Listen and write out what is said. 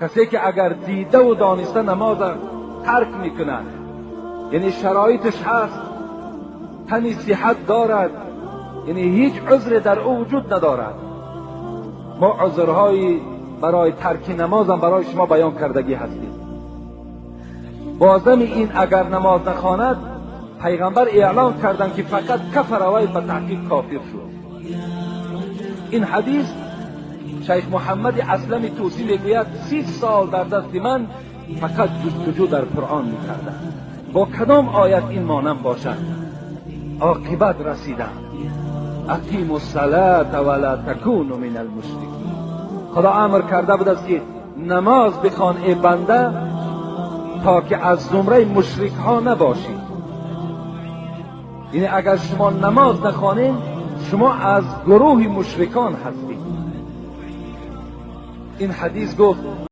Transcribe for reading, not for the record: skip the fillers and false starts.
Касе ки агар дидаву дониста намоза тарк мекунад, яъне шароиташ ҳаст, тани сиҳат дорад, яъне ҳеҷ узре дар ӯ вуҷуд надорад. Мо узрҳои барои тарки намозам барои шумо баён кардагӣ ҳастем. Бозами ин агар намоз нахонад, пайғамбар эълон карданд, ки фақат кафара, вай ба таҳқиқ кофир шуд. Ин ҳадис шайх Муҳаммади Аслами Тӯсӣ мегӯяд: 30 сол дар дасти ман фақат ҷустуҷӯ дар Қуръон мекардам, бо кадом оят ин монанд бошад. Оқибат расидам: ақиму ссалата ва ла такуну мин алмушрикин. Худо амр карда будааст, ки намоз бихон, э банда, то ки аз зумраи мушрикҳо набошӣ. Яъне агар шумо намоз нахонед, шумо аз гурӯҳи мушрикон ҳастед. Ин ҳадис гуфт.